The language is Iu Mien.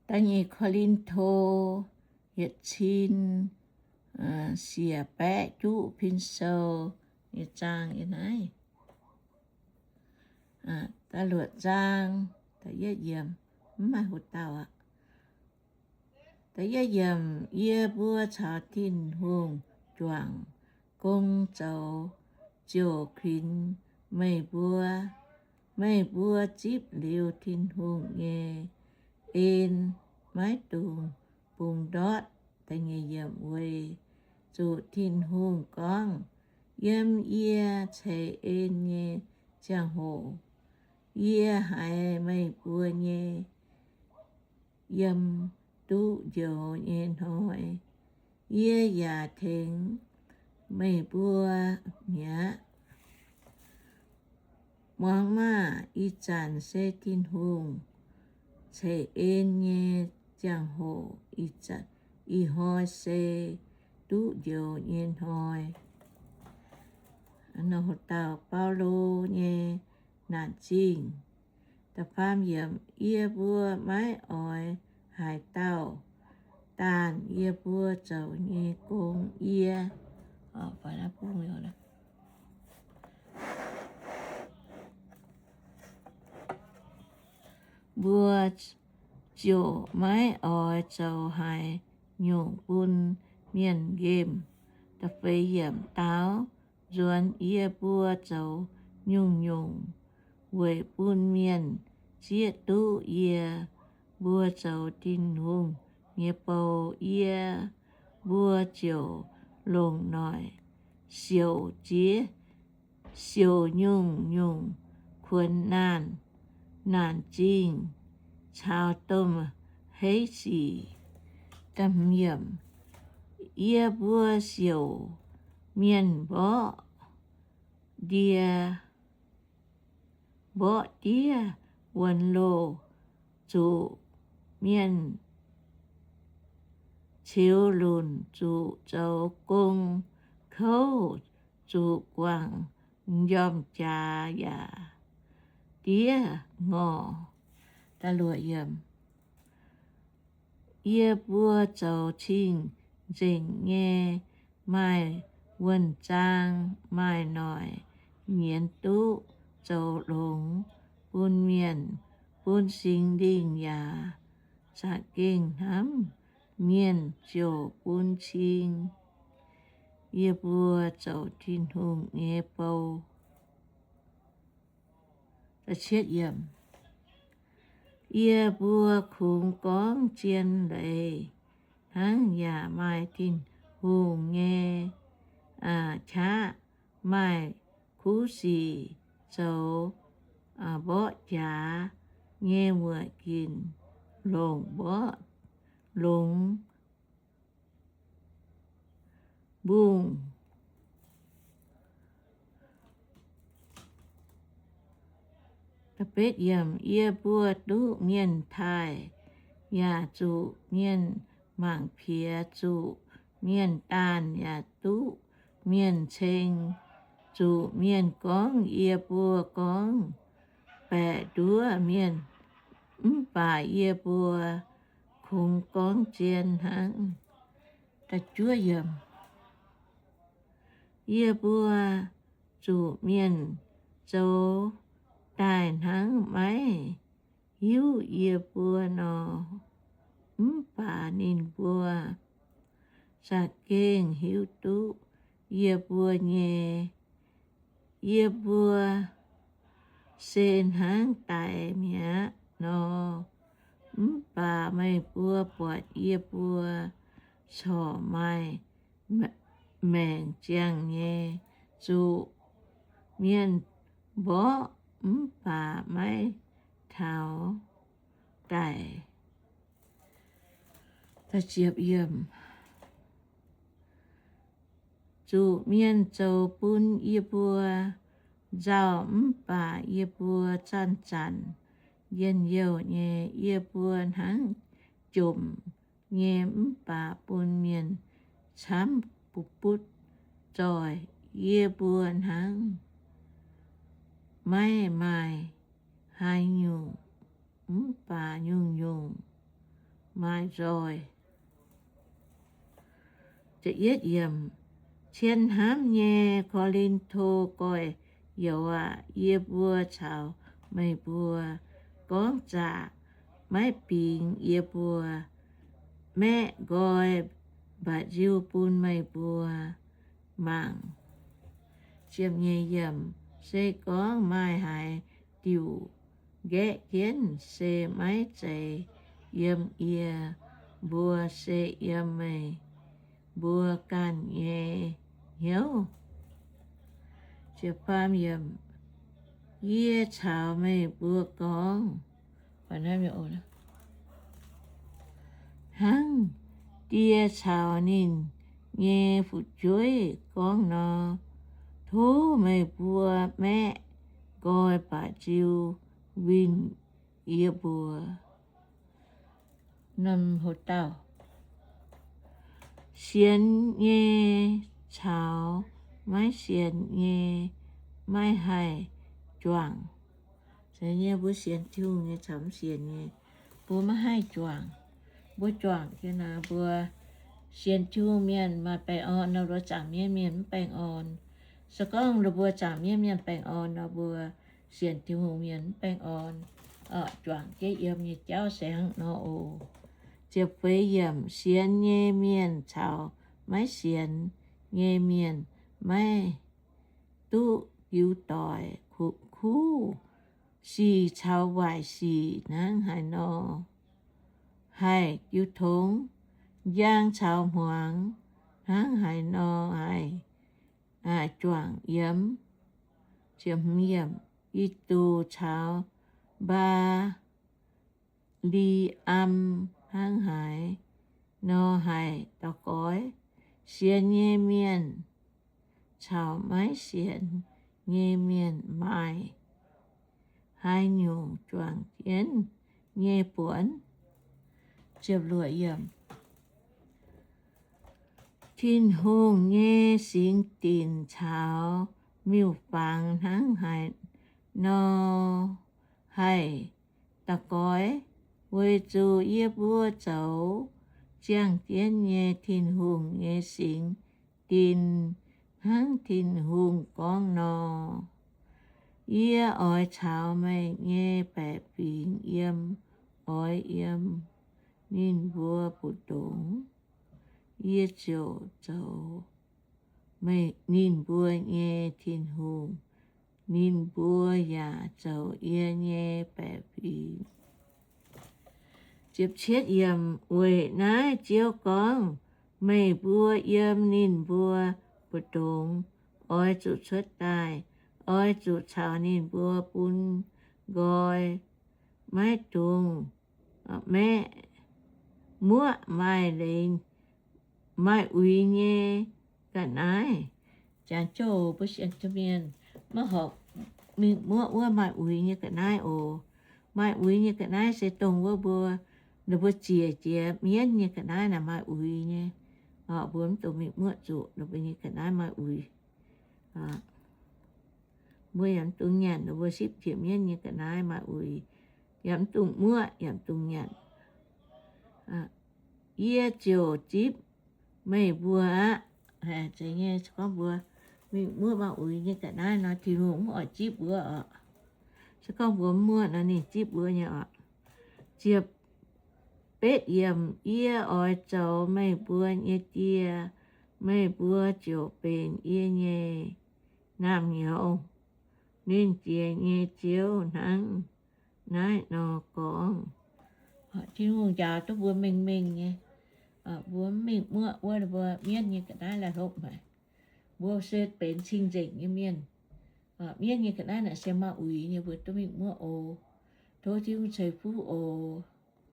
Da'nyeic Ko^lin^to yietc cin siec baeqv juqv pin sou nyei zaang yiem naaiv. Da'luoqc zaang, da'yietv yiemc, mv maaih hoc dauh aqv. Da'yietv yiemc, yie mbuo caux Tin-Hungh juangc gong zoux ziouc kuinx meih mbuo. Meih mbuo zipv liuz Tin-Hungh nyei en, maiv dungx bungx ndortv. Weic zuqc Tin-Hungh gorngv, yiem yie ceix en nyei ziangh hoc, yie haiz meih mbuo nyei yiem duqv njoux nyei hnoi, yie yaac tengx meih mbuo mi'aqv. Muangx maah! Ih zanc se Tin-Hungh ceix en nyei ziangh hoc. Ih hnoi se duqv njoux nyei hnoi. Dauh Baulo nyei naanc zingh. Da'faam yiemc, yie mbuo maiv oix haaix dauh daanh yie mbuo zoux nyei gong. Yie mbuo ziouc maiv oix zoux haaix nyungc bun mienh nqemh. Da'feix yiemc, daaux nzuonx yie mbuo zoux nyungc-nyungc weic bun mienh zieqv duqv yie mbuo zoux Tin-Hungh nyei bou. Yie mbuo ziouc longc noic siouc ziex, siouc nyungc-nyungc kuonx naanh, naanc zingh caux domh heiv sic. Yie mbuo siouc mienh mborqv ndie, mborqv diev wuonx loh, zuqc mienh ceux lunc, zuqc zoux gong kouv, zuqc guangc m'njormh jaax yaac diev ngorc. Yie mbuo zoux cing-nzengc nyei, maaih wuonh zaang, maaih noic nyienz duqv zoux longx bun mienh, bun Singx Lingh yaac za'gengh hnamv mienh ziouc bun cing. Yie mbuo zoux Tin-Hungh nyei bou. Yie mbuo kungx gorngv zien leiz hnangv, yaac maaih Tin-Hungh nyei qaqv, maaih kuv sic zoux mborqv jaax nyei muoc ginc, longc mborqv longx mbungh. Yie mbuo duqv mienh taaih, yaac zuqc mienh mangc piex, zuqc mienh daanh, yaac duqv mienh ceng, zuqc mienh gorngv yie mbuo gorngv baeqc nduov mienh, mv baac yie mbuo kungx gorngv zien hnangv. Yie mbuo zuqc mienh zoux daaih hnangv maiv hiuv yie mbuo nor, mv baac ninh mbuo za'gengh hiuv duqv yie mbuo nyei. Yie mbuo se hnangv daic mi'aqv nor, mv baac meih mbuo buatc yie mbuo corc maaih maengc ziangh nyei, zuqc mienh mborqv mv baac maiv taux daic. Zuqc mienh zoux bun yie mbuo nzauh mv baac yie mbuo zanc-zanc njien-youh nyei. Yie mbuo hnangv jomc nyei mv baac bun mienh camv butv-zoih. Yie mbuo hnangv maiv maaih haaix nyungc mv baac nyungc-nyungc maaih nzoih. Cien hnamv nyei Ko^lin^to gorx-youz aac, yie mbuo caux meih mbuo gorngv zaqc maiv bingx yie mbuo maeqv nqoi mba'nziu bun meih mbuo mangc. Se gorngv maaih haaix diuc nqaeqv jienv, se maiv zeiz yiem yie mbuo, se yiem meih mbuo ganh nyei hnyouv. Yie caux meih mbuo gorngv, hnangv Die caux ninh nyei fu'jueiv gorngv nor, tov meih mbuo maeqv nqoi mba'nziu winh yie mbuo. Sienx nyei caux maiv sienx nyei maiv haih juangc. Nyei mbuo sienx Tin-Hungh nyei caux mv sienx nyei, mbuo maiv haih juangc. Mbuo juangc jienv naaic, mbuo sienx Tin-Hungh mienh maaih baengh orn nor, mbuo zaangc mienv mienh mv baengh orn. Se gorngv mbuo zaangc mienv mienh baengh orn nor, mbuo sienx Tin-Hungh mienh mv baengh orn. Juangc jienv yiem nyei jauv se hnangv nor oc. Ziepc feix yiemc, sienx nyei mienh caux maiv sienx nyei mienh maiv duqv jiu doic. Kuv sic caux waaic sic hnangv haaix nor haih jiu tongx? Njang caux hmuangx hnangv haaix nor haih juangc yiem? Giduc caux Mbaa^li^am hnangv haaix nor haih daux goix? Sienx nyei mienh caux maiv sienx nyei mienh maaih haaix nyungc juangc jienv nyei buonc? Tin-Hungh nyei singx dinc caux miuc-fangx hnangv haaix nor haih daux goix? Weic zuqc yie mbuo zoux ziangh jienv nyei Tin-Hungh nyei singx dinc, hnangv Tin-Hungh gorngv nor, Yie oix caux meih nyei baeqc fingx yiem, oix yiem ninh mbuo mbu'ndongx. Yie ziouc zoux ninh mbuo nyei Tin-Hungh, ninh mbuo yaac zoux yie nyei baeqc fingx. Weic naaiv Ziouv gorngv, Meih mbuo yiem ninh mbuo mbu'ndongx oix zuqc cuotv daaih. Oix zuqc caux ninh mbuo bun nqoi, maiv dungx maeqv muoqv maaih leiz, maaih uix nyei ga'naaiv. Janx-jouh mbuo sienx Tin-Mienh maiv horpc mingh muoqv wuov maaih uix nyei ga'naaiv oc. Maaih uix nyei ga'naaiv se dongh wuov mbuo, ninh mbuo ziec jiex mienv nyei ga'naaiv naaic maaih uix nyei. Mbuo mv dungx mingh muoqv zuqc ninh mbuo nyei ga'naaiv maaih uix. Mbuo yaac mv dungx nyanc ninh mbuo sipv jiex mienv nyei ga'naaiv maaih uix, yaac mv dungx muoqv, yaac mv dungx nyanc. Yie ziouc zipv meih mbuo aqv. Zeiz nyei, se gorngv mbuo mingh muoqv maaih uix nyei ga'naaiv nor, Tin-Hungh mv oix zipv mbuo oc. Se gorngv mbuo mv muoqv nor, ninh zipv mbuo nyei oc. Ziepc betv yiemc, Yie oix zoux meih mbuo nyei Die, meih mbuo ziouc benx yie nyei naamh nyouz. Nernh Jiex nyei Ziouv hnangv naaiv nor gorngv. Tin-Hungh njaaux duqv mbuo mengh mengh nyei. Mbuo mv mingh muoqv wuov mbuo mienv nyei ga'naaiv la'hlopv haic. Mbuo se benx cing-nzengc nyei mienh. Mienv nyei ga'naaiv naaic se maaih uix nyei, mbuo duqv mingh muoqv oc. Tov Tin-Hungh ceix fuqv oc.